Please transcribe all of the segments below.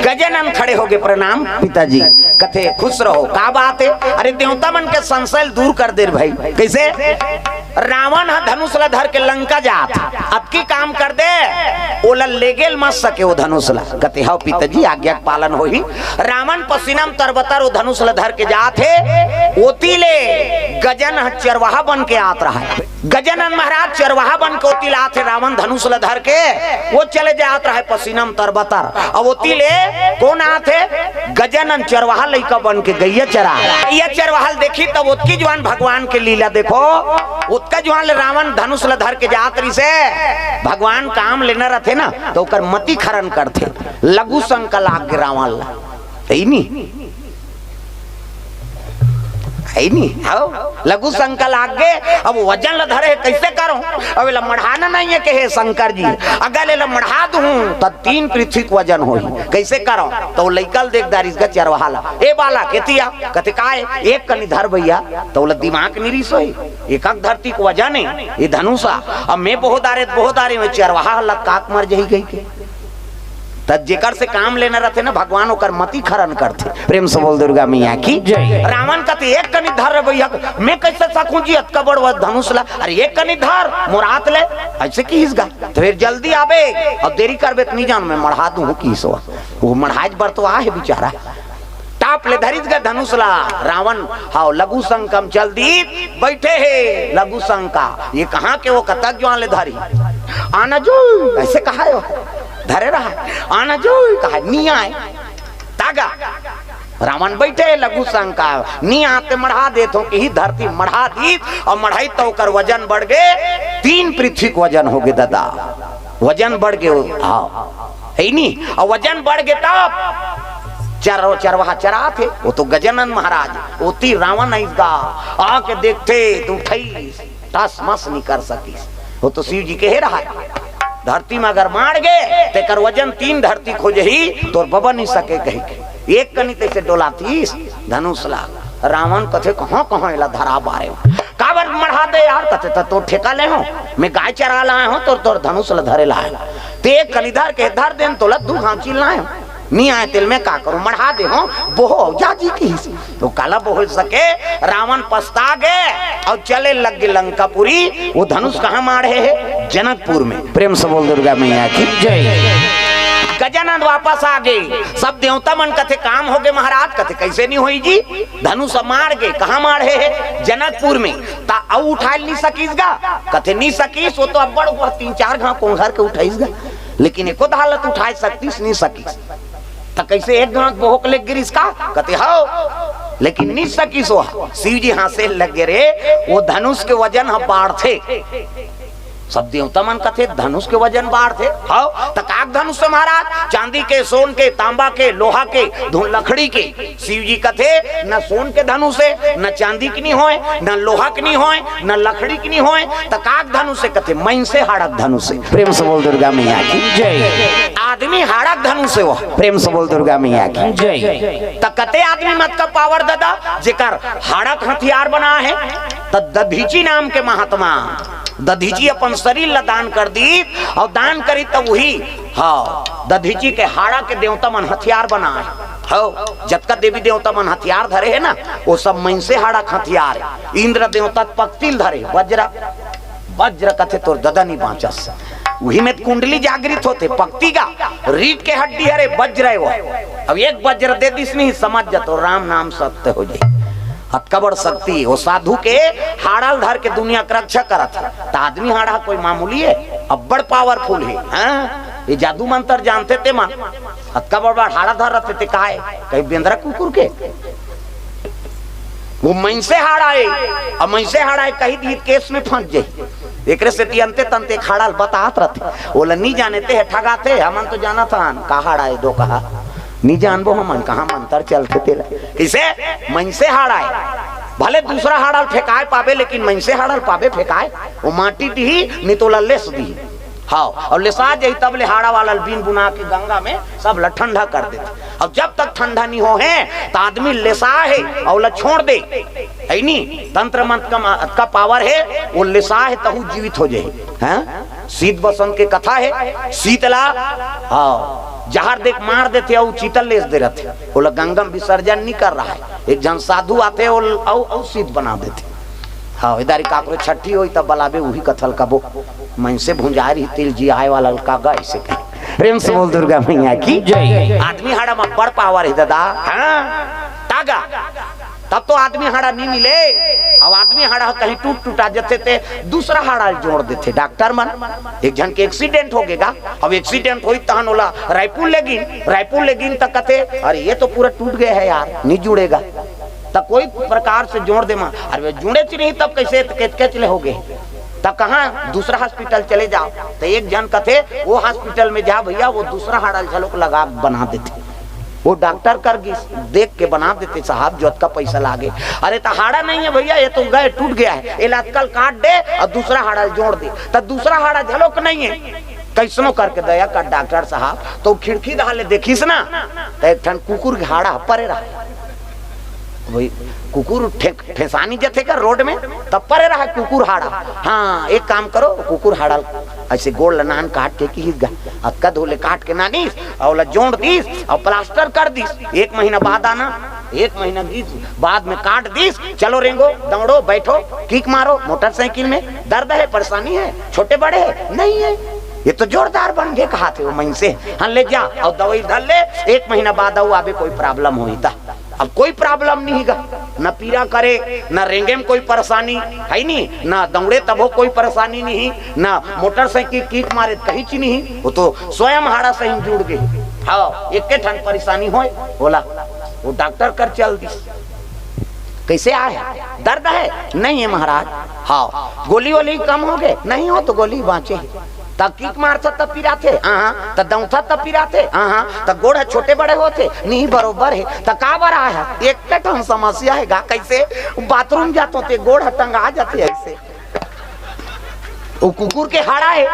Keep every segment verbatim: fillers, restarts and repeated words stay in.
गजानन खड़े होके, "प्रणाम पिताजी।" कथे, "खुश रहो।" "का बात हे?" "अरे, देवता मन के संशय ल दूर कर दे रे भाई।" "कइसे?" "रावण ह धनुष ल धर के लंका जात, अतकी काम कर दे, ओला लेगेल मत सके ओ धनुष ल।" कथे, "हव पिताजी, आज्ञा के पालन होही।" रावण पसीना म तरबतर ओ धनुष ल धर के जात हे, ओती ले गजन ह चरवाहा बन के आत रहय। गजानन महाराज चरवाहा बन के ओती ल आत हे, रावण धनुष ल धर के, ओ चले जात रहय पसीना म तरबतर। अउ ओती ले कोन आत हे? गजानन चरवाहा लइका बन के गइया चरा। गइया चरवाहा ल देखही तब ओतकी जुवान भगवान के लीला देखो, ओतका जुवान ले रावण धनुष ल धर के जात रहिसे। भगवान काम लेना रथे ना, त ओकर मति खरन करथे। लघु शंका लाग गे रावण ल। हे नी? हे नी? हव? लघु शंका लाग गे, अब वजन ल धरे हे, कइसे करंव? अब एला मढ़ाना नइ हे, कहे शंकर जी, अगर एला मढ़ा दूहूं, त तीन पृथ्वी के वजन होही, कइसे करंव? त ओ लइका ल देख डारिस गा चरवाहा ल, "ए बालक, एती आ।" कथे, "काय?" "एक कनी धर भइया।" त ओला दिमाग नइ रिहिस होही, एकक धरती के वजन हे, ए धनुष ह। अब मैं बोहो डारे, त बोहो डारे में चरवाहा ह लतका के मर जाही कहिके। त जेकर से काम लेना रथे ना भगवान, ओकर मति खरन करथे। प्रेम से बोल दुर्गा मैया की जय। रावण कथे, "एक कनी धर रे भइया, मैं कइसे सकहूं जी अतका बड़ धनुष ल?" "अरे एक कनी धर, मोर हाथ ले।" अइसे किहिस गा। "त फेर जल्दी आबे, अउ देरी करबे त नइ जानंव, मैं मढ़ा दूहूं," किहिस ओ। ओ मढ़ाए बर तो आहे बिचारा। टाप ले धरिस गा धनुष ल रावण। हव, लघु शंका म चल दिस, बइठे हे लघु शंका। ए कहां के ओ, कतक जुवान ले धरही? "आना जुई," अइसे कहय ओ। धरे रहय। "आना जुई," कहय, नइ आय। त गा रावण बइठे हे लघु शंका, "नइ आत ते मढ़ा देथंव," किहिस, धरती मढ़ा दिस, अउ मढ़ाइस त ओकर वजन बढ़ गे, तीन पृथ्वी के वजन होगे ददा। वजन बढ़ गे ओ, हव। हे नी? अउ वजन बढ़ गे तब चर-, चरवाहा चरात हे, ओ तो गजानन महाराज, ओती रावण अइस गा, आके देखथे त उठइस, टस मस नइ कर सकिस। ओ तो शिव जी कहे रहय, धरती म अगर माढ़ गे, तेकर वजन तीन धरती के हो जही, तोर बबा नइ सके कहिके। एक कनी तइसे डोलातिस धनुष ल। रावण कथे, "कहां, कहां एला धरा बारे? काबर मढ़ा दे यार?" कथे, "त तोर ठेका ले हंव, मैं गाय चरा लाय हंव, तोर, तोर धनुष ल धरे लाय हंव। ते एक कनी धर के धर देन, तोला दू घांव चीर लाय हंव। नइ आय तेला मैं का करंव, मढ़ा दे हंव, बोहो जा जी," किहिस। त काला बोह सके, रावण पछता गे अउ चले लग गे लंकापुरी। ओ धनुष कहां माढ़े हे? जनकपुर में। प्रेम से बोल दुर्गा मैया की जय। गजानन वापस आ गे। सब देवता मन कथे, "काम होगे महाराज।" कथे, "कइसे नइ होही जी? धनुष माढ़ गे।" "कहां माढ़े हे?" "जनकपुर में।" "त अउ उठाय ल नइ सकिस गा?" कथे, "नइ सकिस, ओ तो अब्बड़, ओ तीन चार घांव कोंघर के उठाइस गा, लेकिन एको धार ल त उठाय सकतिस, नइ सकिस।" "त कइसे एक घांव बोह के लेग गिरिस का?" कथे, "हव, लेकिन नइ सकिस ओ ह।" शिव जी हांसे लग गे, "रे, ओ धनुष के वजन ह बाढ़थे।" सब देवता मन कथे, "धनुष के वजन बाढ़थे?" "हव।" "त का के धनुष हे महाराज?" "चांदी के, सोन के, तांबा के, लोहा के, धु-, लकड़ी के।" शिव जी कथे, "न सोन के धनुष हे, न चांदी के नइ होय, न लोहा के नइ होय, न लकड़ी के नइ होय, त का के धनुष हे?" कथे, "मइनसे हाड़ा के धनुष हे।" प्रेम से बोल दुर्गा मैया की जय। आदमी हाड़ा के धनुष हे ओ। प्रेम से बोल दुर्गा मैया की जय। त कते आदमी म अतका पावर ददा, जेकर हाड़ा के हथियार बनाय हे? त दधीचि नाम के महात्मा, दधीचि अपन शरीर ला दान कर दिस, अउ दान करिस त उही, हव, दधीचि के हाड़ा के देवता मन हथियार बनाय हे। हव, जतका देवी देवता मन हथियार धरे हे ना, ओ सब मइनसे हाड़ा के हथियार हे। इंद्र देवता त पकती ल धरे हे, वज्र, वज्र कथे तोर ददा नइ बांचस। उही में त कुंडली जागृत होथे, पकती गा, रीढ़ के हड्डी हरे, वज्र हे ओ। अब एक वज्र दे दिस नहीं, समझ जा तोर राम नाम सत्य हो जाही। अतका बड़ शक्ति, ओ साधु के हाड़ा ल धर के दुनिया के रक्षा करत हे। त आदमी हाड़ा कोई मामूली हे, अब्बड़ powerful हे, हां? ए जादू मंतर जानथे ते मन। अतका बड़ बड़ हाड़ा धर रथे ते काय? कहीं बेंदरा कुकुर के? ओ मइनसे हाड़ा हे, अब मइनसे हाड़ा हे कहि दिही त case में फंस जाही। एकरे सेती अंते तंते एक हाड़ा ल बतात रथे। ओला नइ जाने ते ह ठगाथे, हमन तो जानत हन, का हाड़ा हे दो कहा। नइ जानबो हमन, कहां मंतर चलथे तेला। कइसे? मइनसे हाड़ा हे। भले दूसरा हाड़ा ल फेंकाय पाबे, लेकिन मइनसे हाड़ा ल पाबे फेंकाय? ओ माटी दिही, नइ तो ओला लेस दिही। हव, अउ लेसा जाही तब ले हाड़ा वाला ल बीन बुना के गंगा में सब ल ठंडा कर देथे। अउ जब तक ठंडा नइ होहे, त आदमी लेसा हे अउ ओला छोड़ दे। हे नी? तंत्र मंत्र का मा-, का power हे, ओ लेसा हे तहू जीवित हो जाही। हां? शीत बसंत के कथा हे, शीत ला, हव, जहर देख मार देथे अउ चीतल लेस दे रथे, ओला गंगा म विसर्जन नी कर रहा है। एक झन साधु आथे, अउ अउ सीत बना देथे। हाँ, इधर काकरो छट्ठी होई तब बलाबे, उही कथल कबो। मनसे भुंजाय रही तेल जी आए वाला लका गा ऐसे कहे। प्रेम से बोल दुर्गा मैया की जय। आदमी हाड़ा म बड़ पावर है दादा। हाँ, तागा। तब तो आदमी हाड़ा नी मिले। अब आदमी हाड़ा कहीं टूट टुटा जथे ते दूसरा हाड़ा जोड़ देथे डॉक्टर मन। एक झन के एक्सीडेंट हो गेगा, अब एक्सीडेंट होई तहन ओला रायपुर ले गिन, रायपुर ले गिन त कथे, "अरे ये तो पूरा टूट गया है यार, नी जुड़ेगा।" त कोई प्रकार से जोड़ दे मा, अरे वे जुड़े च नहीं तब कैसे केतकेच ले हो गए? त कहाँ दूसरा हॉस्पिटल चले जाओ। त एक झन कथे, "वो हॉस्पिटल में जा भैया, वो दूसरा हाड़ा घलोक लगा बना देथे।" वो डॉक्टर कर गिस, देख के बना देथे साहब, जो अतका पैसा लागे। अरे त हाड़ा नहीं है भैया, ये तो गए, टूट गया है, ये अतका ल काट दे अउ दूसरा हाड़ा जोड़ दे। त दूसरा हाड़ा घलोक नहीं है, कैसनो करके दया कर डॉक्टर साहब। त खिड़की डहर ले देखिस ना, त एक ठन कुकुर के हाड़ा परे रहा। वही कुकुर ठे-, ठेसानी जथे का रोड में, तब परे रहा कुकुर हाड़ा। हाँ, एक काम करो, कुकुर हाड़ा ऐसे गोड़ ल नान काट के किहिस गा, अतका धूर ले काट के नानिस, अउ ओला जोड़ दिस, अउ प्लास्टर कर दिस। एक महीना बाद आना, एक महीना गीस, बाद में काट दिस, "चलो रेंगो, दौड़ो, बैठो, किक मारो मोटरसाइकिल में, दर्द है, परेशानी है, छोटे बड़े है, नहीं है, ये तो जोरदार बन गे," कहाथे वो मनसे। "हाँ, ले जा, अउ दवाई धर ले, एक महीना बाद अउ आबे, कोई प्रॉब्लम होई त।" अब कोई प्रॉब्लम नहीं गा, न पीरा करे, न रेंगे में कोई परेशानी है नहीं, न दौड़े तभो कोई परेशानी नहीं, न मोटरसाइकिल किक मारे, कहीं चीज नहीं। वो तो स्वयं हाड़ा सही जुड़ गए। हाँ, एक ठन परेशानी होए, बोला, वो डॉक्टर कर चल दिस। "कैसे आए हैं? दर्द है?" "नहीं है महाराज।" "हाँ, गोली वोली कम हो गए?" "नहीं हो तो गोली बाँचे।" "त किक मारथा त पिराथे?" "हाँ।" "त दौड़था त पिराथे?" "हाँ।" "त गोड़ ह छोटे बड़े होथे?" "नहीं, बरोबर है।" "त काबर आए ह?" "एक ठन समस्या है गा।" "कैसे?" "बाथरूम जातो ते गोड़ ह टंगा जाथे ऐसे।" वो कुकुर के हाड़ा है,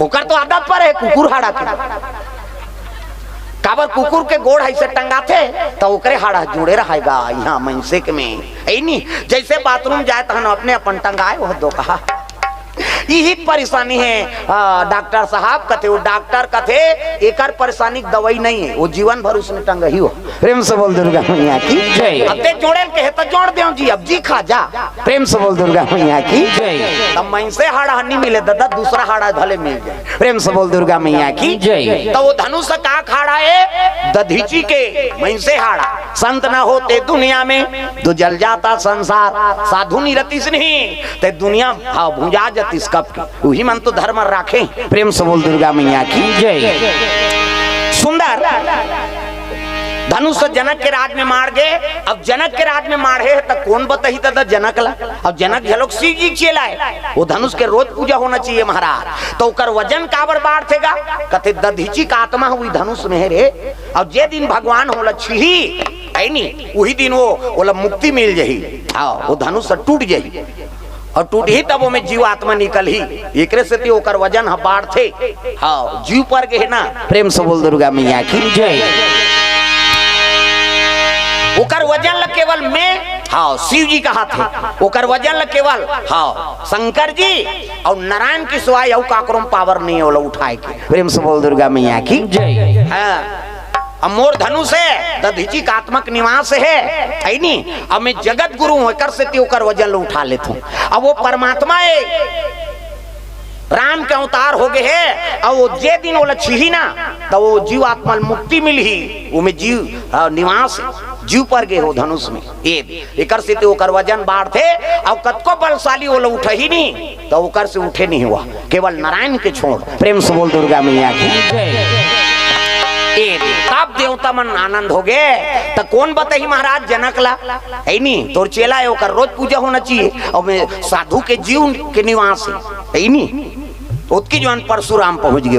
ओकर तो आदत पर है कुकुर हाड़ा के। काबर कुकुर के गोड़ ऐसे टंगाथे, त ओकरे हाड़ा जुड़े रहेगा। यहाँ मनसे के में, ऐ नी, जैसे बाथरूम जाए तहन अपने अपन टंगाए, वो दो कहा। यही परेशानी है। आ, डॉक्टर साहब कथे, वो डॉक्टर कथे, "एकर परेशानी के दवाई नहीं है, वो जीवन भर उसने टंगही हो।" प्रेम से बोल दुर्गा मैया की जय। अब ते जोड़े के है तो जोड़ देव जी, अब जी खा जा। प्रेम से बोल दुर्गा मैया की जय। तब मनसे हाड़ा नहीं मिले दादा, दूसरा हाड़ा भले मिल जाए। प्रेम से बोल दुर्गा मैया की जय। तो वो धनुष का हाड़ा है? दधीचि के मनसे हाड़ा। संत न होते दुनिया में, तो जल जाता संसार। साधु निरतिस नहीं, ते दुनिया, हाँ, भुंजा जातिस कब के। उही मन तो धर्म राखे। प्रेम से बोल दुर्गा मैया की जय। सुंदर धनुष जनक के राज में मार गे। अब जनक के राज में मारे हे, त कोन बताही दादा जनक ला? अब जनक घलोक शिव जी के चेला हे, वो धनुष के रोज पूजा होना चाहिए महाराज। तो ओकर वजन काबर बाढ़थे गा? कथे, "दधीचि का आत्मा हुई धनुष में है रे।" अब जे दिन भगवान ओला छीही, है नी, उही दिन वो, ओला मुक्ति मिल जाही। हाँ, वो धनुष टूट जाही। अउ टूटही तब ओमे जीव आत्मा निकलही। एकरे सेती ओकर वजन ह बाढ़थे। हाँ, जीव पर गे हे ना। प्रेम से बोल दुर्गा मैया की जय। ओकर वजन ल केवल मैं, हाँ, शिव जी कहाथे, ओकर वजन ल केवल, हाँ, शंकर जी अउ नारायण के सिवाय अउ काकरो म पावर नहीं हे ओला उठाए के। प्रेम से बोल दुर्गा मैया की जय। हाँ। अब मोर धनुष हे, दधीचि के आत्मा के निवास हे, है नी? अब मैं जगत गुरु हूँ, एकर सेती ओकर वजन ल उठा लेथों। अब वो परमात्मा हे, राम के अवतार हो गे हे, अउ वो जे दिन ओला छीही ना, त वो जीव आत्मा ल मुक्ति मिलही, ओमे जीव, अ, निवास हे, जीव पर गे हे वो धनुष में। ये एकर सेती ओकर वजन बाढ़थे, अउ कतको बलशाली ओला उठही नी, त ओकर से उठे नहीं हुआ, केवल नारायण के छोड़। प्रेम से बोल दुर्गा मैया की जय। ए, तब देवता मन आनंद हो गे, त कोन बताही महाराज जनक ला? है नी, तोर चेला हे, ओकर रोज पूजा होना चाहिए। अउ मैं साधु के जीव के निवास हे, है नी? ओतकी जोन परशुराम पहुंच गे,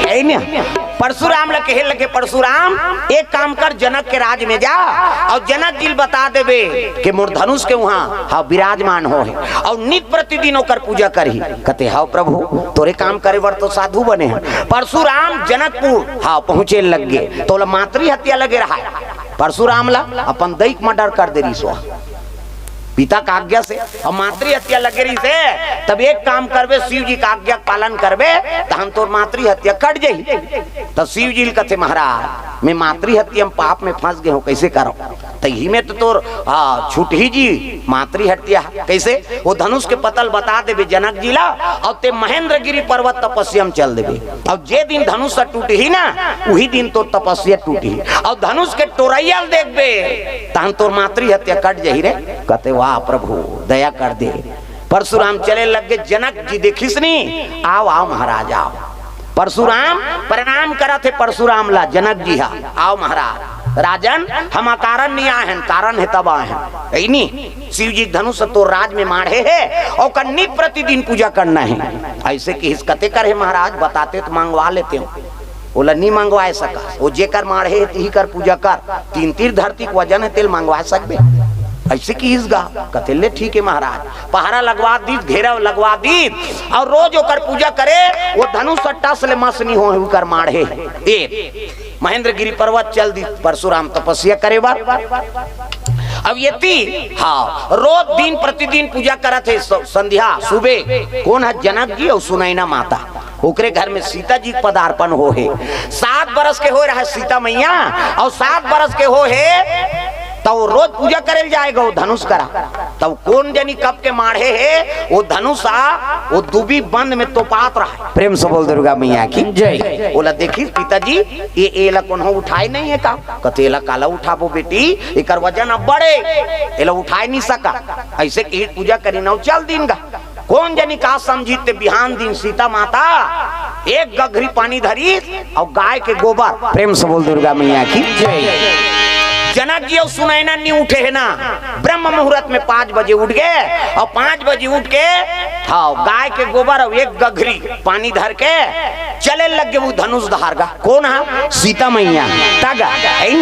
है नी? परशुराम ला कहे लगे, "परशुराम, एक काम कर, जनक के राज में जा अउ जनक जी ल बता देबे कि मोर धनुष के उहाँ, हाँ, विराजमान हो हे अउ नित प्रतिदिन ओकर पूजा करही।" कथे, "हव प्रभु, तोरे काम करे बर तो साधु बने हन।" परशुराम जनकपुर, हाँ, पहुँचे लग गे, त ओला मातृ हत्या लगे रहा हे। परशुराम ला अपन दई के मर्डर कर दे रिहिस। पिता का आज्ञा से। अब मातृ हत्या लगे रहिसे, तब एक काम करबे, शिव जी का आज्ञा के पालन करबे, तहन तोर मातृ हत्या कट जाही। त शिव जी ल कथे, महाराज, मैं मातृ हत्या म पाप में फंस गे हों, कइसे करंव? त इही में तो तोर, आ, छूटही जी मातृ हत्या। कइसे? ओ धनुष के पता ल बता देबे जनक जी ला, अउ ते महेंद्रगिरी पर्वत तपस्या म चल देबे। अउ जे दिन धनुष ह टूटही ना, उही दिन तोर तपस्या टूटही। अउ धनुष के टोरइया ल देखबे, तहन तोर मातृ हत्या कट जाही रे। कथे, वाह प्रभु, दया कर दे। परशुराम चले लग गे, जनक जी देखिस नी, आव, आव महाराज, आव। परशुराम प्रणाम करत हे, परशुराम ला जनक जी हा, आव महाराज। राजन, हम अकारण नी आए हन, कारण हे तब आए हन। अइ नी, शिव जी के धनुष तोर राज में माढ़े हे, ओकर नित प्रतिदिन पूजा करना हे। अइसे किहिस, कथे कर हे महाराज, बताते त मंगवा लेतेंव। ओला नी मंगवाए सकस। ओ जेकर माढ़े हे, तिही कर पूजा कर। तीन तीर धरती के वजन हे, तेला मंगवा सकबे? अइसे किहिस गा। कथे, ले ठीक हे महाराज। पहरा लगवा दीस, घेरा लगवा दीस, अउ रोज ओकर पूजा करे। ओ धनुष ह टस ले मस नी होय, ओकर माढ़े हे। ए, महेंद्रगिरी पर्वत चल दीस परशुराम तपस्या करे बर। अब एती, हाँ, रोज दिन प्रतिदिन पूजा करत हे, स-, संध्या, सुबह। कोन ह? जनक जी अउ सुनैना माता। ओकरे घर में सीता जी के पदार्पण हो हे। सात बरस के हो रहा सीता मैया, अउ सात बरस के हो हे, त ओ रोज पूजा करे ल जाए गा ओ धनुष करा। त ओ कोन जनी कब के माढ़े हे, ओ धनुष आ, ओ दुबी बंद में तोपात रहा। प्रेम से बोल दुर्गा मैया की जय। ओला देखिस पिताजी, ए, एला कोनो उठाए नहीं हे का? कथे, एला काला उठाबो बेटी, एकर वजन अब्बड़ हे, एला उठाए नहीं सका। अइसे किहिस पूजा करिन अउ चल दीन गा। कोन जनी का समझिस ते बिहान दिन सीता माता एक गघरी पानी धरिस अउ गाय के गोबर। प्रेम से बोल दुर्गा मैया की जय। जनक जी अउ सुनैना नी उठे हे ना, ब्रह्म मुहूर्त में पाँच बजे उठ गे अउ पाँच बजे उठ के, हाँ, गाय के गोबर अउ एक गघरी पानी धर के चले लग गे ओ धनुष धार गा। कोन हा? सीता मैया। त गा, है नी?